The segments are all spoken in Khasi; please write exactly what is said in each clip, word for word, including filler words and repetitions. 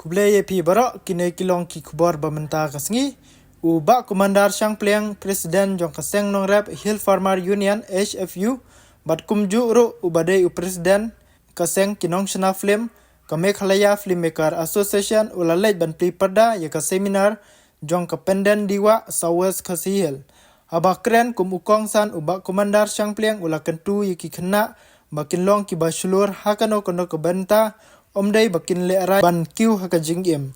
Khublei ïa phi baroh, kine ki long ki khubor ba mynta ka sngi. U Bah Commander Shangpliang, President jong ka seng nongrep Hill Farmer Union, H F U, bad kumjuh ruh uba dei u President ka seng ki nongshna film, ka Meghalaya Filmmaker Association, u la leit ban plie pyrda ïa ka seminar jong ka Pendant Diwa, South West Khasi Hills. Haba kren kum u kongsan, u Bah Commander Shangpliang u la kyntu ïa ki khynnah ba kin long kiba shlur ha kano kano ka bynta, ym dei ba kin lehraiñ ban kiew ha ka jingim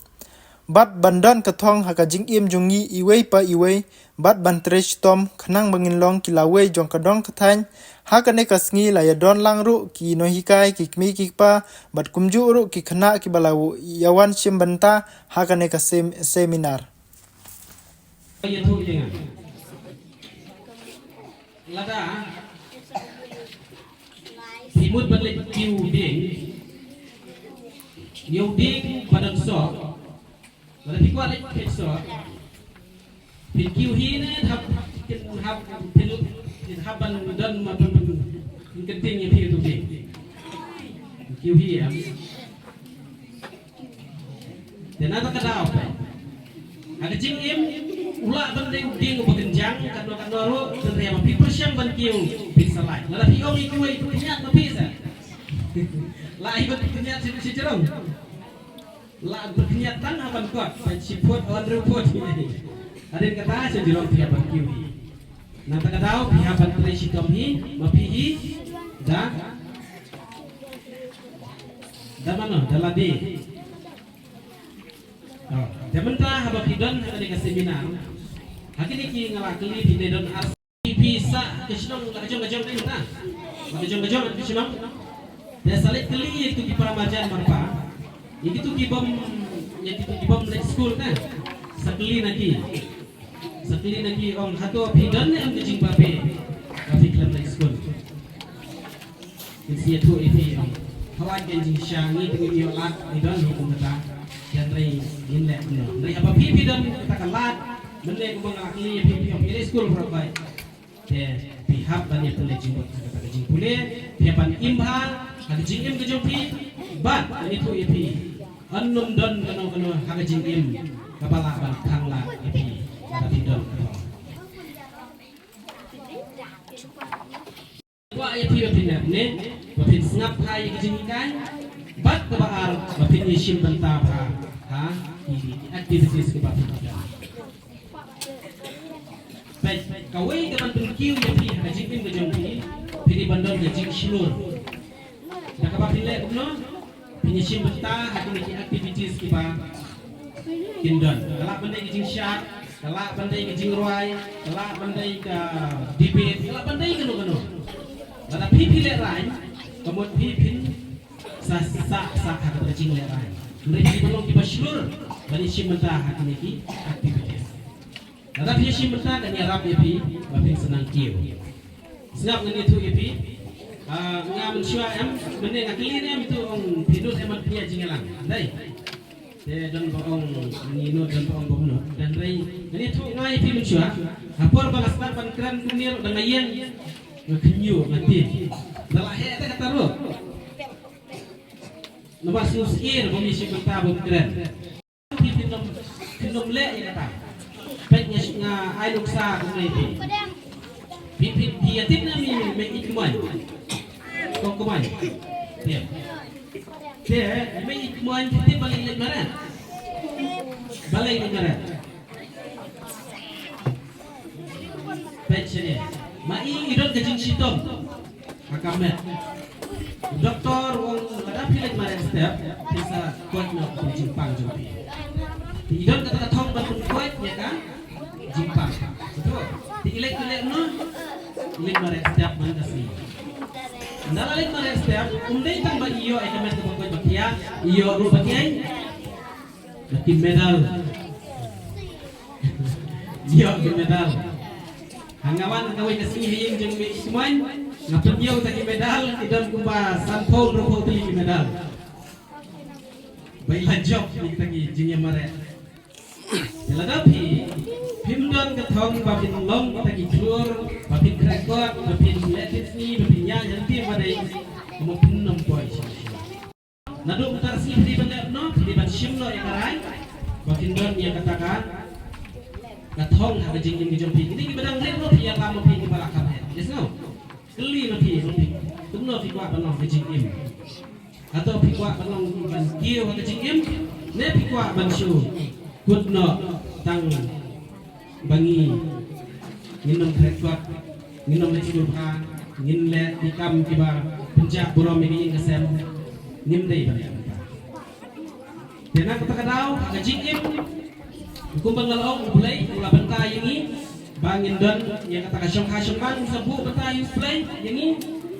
bad ban don ka thong ha ka jingim jong ngi iwei pa iwei, bad ban trei shitom khnang ba ngin long ki lawei jong ka dong ka thaiñ. Ha kane ka sngi la ïadon lang ruh ki nonghikai, ki kmie ki kpa, bad kumjuh ruh ki khynnah kiba la ïawan shim bynta ha kane ka sem-, seminar. Ïathuh ïa nga. Lada phi mut ban leit kiew dieng, ïa u dieng ba don soh, lada phi kwah leit peit soh, phin kiew hi ne hap, kin hap, phin, phin hap ban don ma phin, phin kynting ïa phi ïa u dieng. Phin kiew hi ïa. Te na kata ka daw, ha ka jingim, u lah ban dei u dieng uba kynjang, katno katno ruh, hynrei haba phi pyrshang ban kiew, phin sa lait. Lada phi ong ïa kiwei, pynïaid ma phi sa. Lah ïa ban pynïaid shi, shi jrong. Lah ban pynïaid tang ha ban kot, peit shi phut, hynriew phut. Hadien kata shi jrong phi hap ban kiew hi. Na kata ka daw phi hap ban trei shitom hi, ma phi hi, da, da mano, da lade. Oh, te mynta haba phi don ha kane ka seminar, ha kine ki nga la kylli phi, te don ar, phi sah ka shnong la ka jong ka jong, te mynta la ka jong ka jong ka shnong. Te sa leit kylli ïa kitu ki para marjan marpa, ïa kitu ki bym, ïa kitu ki bym leit skul, te sa kylli na ki. Sa kylli na ki, ong, hato phi don ne em ka jingbabe ba phi khlem leit skul? Kin sa ïathuh ïa phi, ong, hawai ka jingshisha ngi te ngi ïoh lad ngi don hi kum kata. Hynrei ngin leh kumno? Hynrei haba phi, phi don kata ka lad, mynne kumba nga la kylli ïa phi, phi ong phi leit skul baroh kawei. Te phi hap ban ïa pule jingmut ha kata ka jingpule, phi hap ban im bha ha ka jingim ka jong phi, bad ngan ïathuh ïa phi, yn ym don kano kano ha ka jingim kaba lah ban khang lad ïa phi lada phi don ka thong. Kwah ïa phi ba phin leh ne, ba phin sngap bha ïa ka jinghikai, bad kaba ar ba phin ïashim bynta bha ha ki activities kiba phin don. Peit, kawei ka ban pynkiew ïa phi ha ka jingim ka jong phi, phi dei ban don ka jingshlur. Da kaba phin leh kumno, phin ïashim bynta ha kine ki activities kiba kin don. Ka lah ban dei ka jingshad, ka lah ban dei ka jingrwai, ka lah ban dei ka debate, ka lah ban dei kano kano. Lada phi, phi lehraiñ, ka mut phi phin sa, sa, sa ha kata ka jinglehraiñ. Hynrei phi ban long kiba shlur ban ïashim bynta ha kine ki activities. Lada phi ïashim bynta kan ïarap ïa phi ba phin sa nang kiew. Sngap, ngan ïathuh ïa phi. Ah, nga mynshuwa em, mynne nga kylli ne em, ïathuh, ong phi nud em ban pynïaid jingïalang. Dei. Te don ba ong ngi nud, don ba ong bym nud. Hynrei ngan ïathuh nga ïa phi mynshuwa. Ha por ba nga start ban kren kumne ruh da nga ïeng, nga khynñiuh, nga tieng. Da la heh te kata ruh. Namar sngewsih ïa bym ïashim bynta, bym kren. Phi, phin ym, phin ym leh ïa kata. Peit, nga, nga ai nuksa kumne phi. Phi, phi, phi ïa tip ne em i Mei Ïeit Kmoin? Kong Kmoin. Te, te i Mei Ïeit Kmoin phi tip balei i leit mareh? Balei i leit mareh? Peit shane. Ma i, i don ka jingshitom ha ka met. U doktor u ong lada phi leit mareh step, phin sa koit noh ka jingpang jong phi. Te i don kata ka thong ban pynkoit ïa ka jingpang. Betul. Te i leit, i leit noh, i leit mareh step man ka sngi. Ynda la leit mareh step, ym dei tang ba i ïoh ïa ka met kaba koit ba khiah, i ïoh ruh ba kiei? Ba ki medal. Ïoh ki medal. Ha nga wan kawei ka sngi ha ïing jong i Mei Ïeit Kmoin, nga pynïoh ta ki medal, ki don kumba sanphew hynriewphew tylli ki medal. Ba i la jop ïa kita ki jingïamareh. Te lada phi, phim don ka thong ba phin long kita ki khlur, ba phin khreh kot, ba phin leh phin sngi, ba phin ïaid hangtei ba dei, kumno phin nym poi sha. Naduh mynta ka sngi phi dei ban leh kumno, phi Phi ban shim noh ïa ka rai ba phin don ïa kata ka, ka thong ha ka jingim ka jong phi. Kine kiba dang rit ruh phi ïalam ma phi kiba la kham heh. Yes, no? Kylli ma phi, ma phi. Kumno phi kwah ban long ha ka jingim? Hato phi kwah ban long ban kiew ha ka jingim? Ne phi kwah ban shu kut noh tang ba ngi, ngin ym khreh kot, ngin ym leit skul bha, ngin leh ki kam kiba pynjah burom ïa ka ïing ka sem, ngim dei ban leh kumta. Te na kata ka daw, ha ka jingim, kumba nga la ong, U Blei u la bynta ïa ngi ba ngin don ïa kata ka shongkha shongman, sa buh bynta ïa U Blei ïa ngi,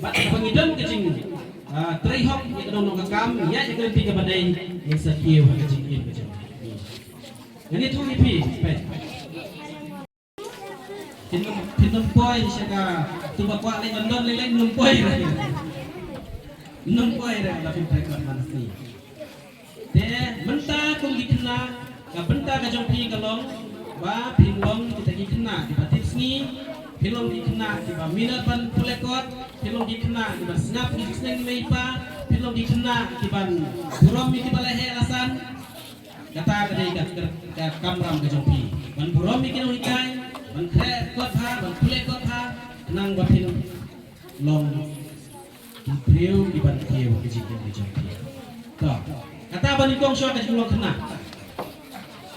bad ba ngi don ka jing, ah, trei hok ïa ka dohnud ka kam, ïa ïa ka lynti kaba dei, ngin sa kiew ha ka jingim ka jong ngi. Ngan ïathuh ïa phi, peit. Phin ym, phin ym poi sha ka, tu ba kwah leit London lei lei, ym poi re. Ym poi re, la phin poi ka man si. Te mynta kum ki khynnah, ka bynta ka jong phi ka long ba phin long kita ki khynnah kiba tipsngi, phin long ki khynnah kiba minot ban pule kot, phin long ki khynnah kiba sngap ki sneng ki mei pa, phin long ki khynnah kiban burom ïa kiba la heh la san. Kata ka dei ka, ka, ka kamram ka jong phi. Ban burom ïa ki nonghikai, ban khreh kot bha, ban pule kot bha, khnang ba phin long ki briew kiban kiew ha ka jingim ka jong phi. To, kata ban nyngkong shuwa ka jinglong khynnah.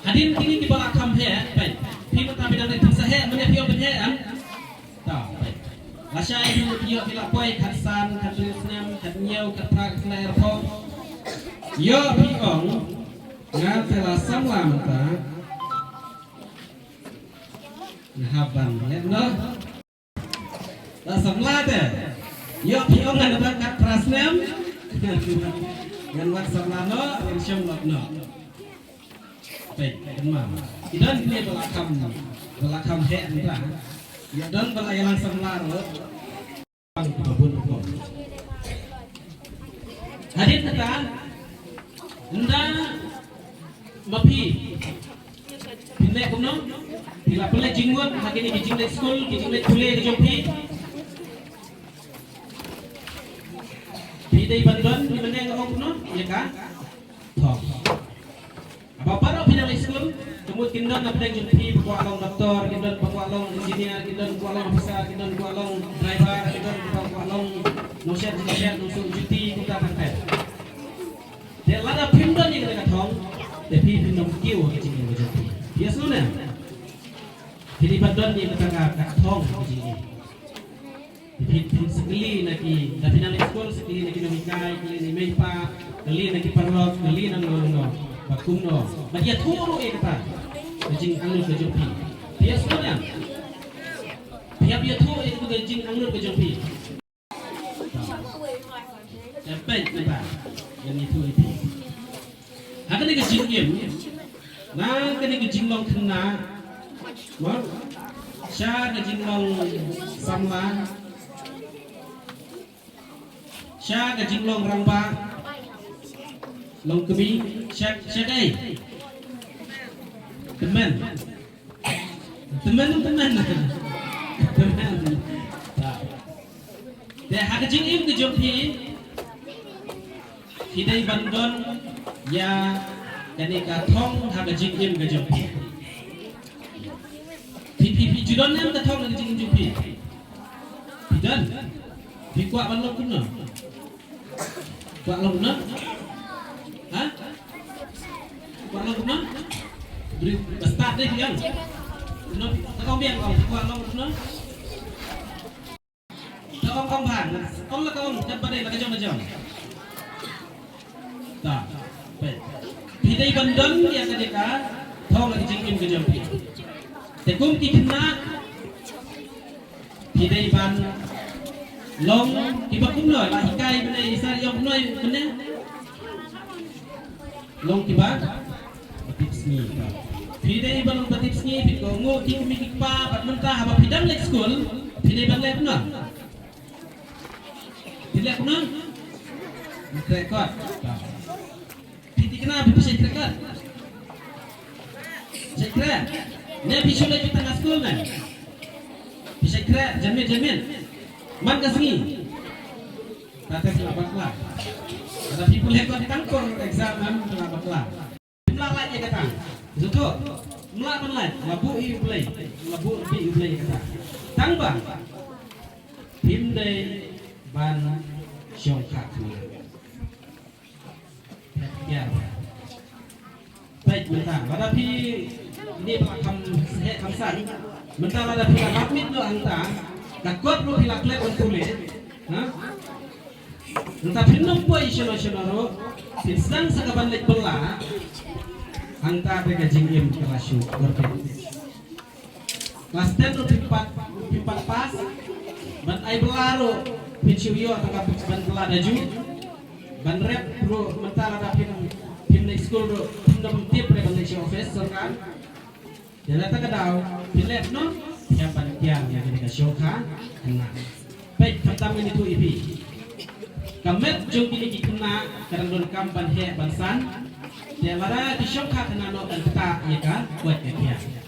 Hadien kine kiba la kham heh, peit. Phi mynta phi dang dei phin sa heh, mynne phi ong phin heh, em? To, peit. Lashai phi ïoh phi la poi khatsan, khathynriew snem, khathynñiew, khatphra, khatkhyndai, arphew. Ïoh phi ong, nga te la samla mynta. Nga hap ban heh noh. La samla te. Ïoh phi ong ngan wan khatphra snem. Ngan wan samla noh, ngan shong noh noh. Peit, kynmaw. Ki don kine ba la kham, ba la kham heh mynta. Ïa don ba la ïalang samla ruh. Pang kiba bun rukom. Hadien kata, ynda ma phi, phin leh kumno? Phi la pynleit jingmut ha kine ki jingleit skul, ki jingleit pule ki jong phi. Phi dei ban don, phi mynne nga ong kumno? Ïa ka thong. Haba baroh phi dang leit skul, ka mut kin don na pdeng jong phi ba kwah long doktor, kin don ba kwah long engineer, kin don ba kwah long officer, kin don ba kwah long driver, kin don ba kwah long nongshad, nongshad, nongsuh juti, kumta tang ter. Te lada phim don ïa kata ka thong, te phi phim don kiew ha ka jingim ka jong phi. Yes, no, ne? Phi dei ban don ïa kata ka, ka thong ha ka jingim. Phi, phi sa kylli na ki, da phi nang leit skul, sa kylli na ki nonghikai, kylli na i mei i pa, kylli na ki paralok, kylli na no no no. Ba kumno. Ba ïathuh ruh ïa kata ka jingangnud ka jong phi. Phi ïa sngewthuh ïa? Phi ïa, phi ïathuh ïa kata ka jingangnud ka jong phi. Ïa peit naba. Ïa ïathuh ïa phi. Ha kane ka jingim, na kane ka jinglong khynnah, mo? Sha ka jinglong samla, sha ka jinglong rangbah, long kmie, sha, sha kaei? Tymmen. Tymmen, tymmen. Tymmen. Te ha ka jingim ka jong phi, phi dei ban don ïa kane ka thong ha ka jingim ka jong phi. Phi, phi, phi ju don em ka thong ha ka jingim jong phi? Phi don. Phi kwah ban long kumno? Kwah long kumno? Ha? Kwah long kumno? Bri, ba stad dei phi ong. Kumno? Ka ong biang, ong, kwah long kumno? Ka ong, ong bha. Ong la ka ong, kat ba dei la ka jong ka jong. Ta, peit. Phi dei ban don ïa kane ka thong ha ka jingim ka jong phi. Te kum ki khynnah, phi dei ban long kiba kumno, la hikai bynne, i sar ïong kumno bynne. Long kiba, ba tipsngi. Phi dei ban long ba tipsngi, phi kohnguh ïa ki kmie ki kpa, bad mynta haba phi dang leit skul, phi dei ban leh kumno? Phi leh kumno? Khreh kot. Phi thikna phi shait khreh kot? Shait khreh? Ne phi shu leit tang ha skul ne? Phi shait khreh, janmiet, janmiet. Man ka sngi. Te te phi la bakla. Te Phi pule ko tang por exam em la bakla. Mla la ye kata. Zuto. Mla ban la la bu i play. La bu i play kata. Tang ba. Phim dei ban shong kha khna. Ya. Baik, mynta lada phi ni ba kham he kham san. Mynta lada phi la mit lo anta. Ka kot lo phi la klet on tule. Ha? Nta phin nang poi shano shano ro, phin sang sa ka ban leit bylla. Hangta te ka jingim ka la shu kor phi. Class ten ro phi pat, phi pat pass. Ban ai bylla ro, phin shu ïoh ta ka ban bylla da ju. Ban rep ro mynta lada phin, phin leit skul ro, phin dang tip re ban leit sha office sorkar. Te lada ka daw phi leh no, phi hap ban kiar ïa kane ka shongkha khynnah. Peit khamtam ngi tu i phi. Ka met jong kine ki khynnah ka dang donkam ban heh ban san. Te lada ki shongkha khynnah no kan ktah ïa ka koit ka khiah.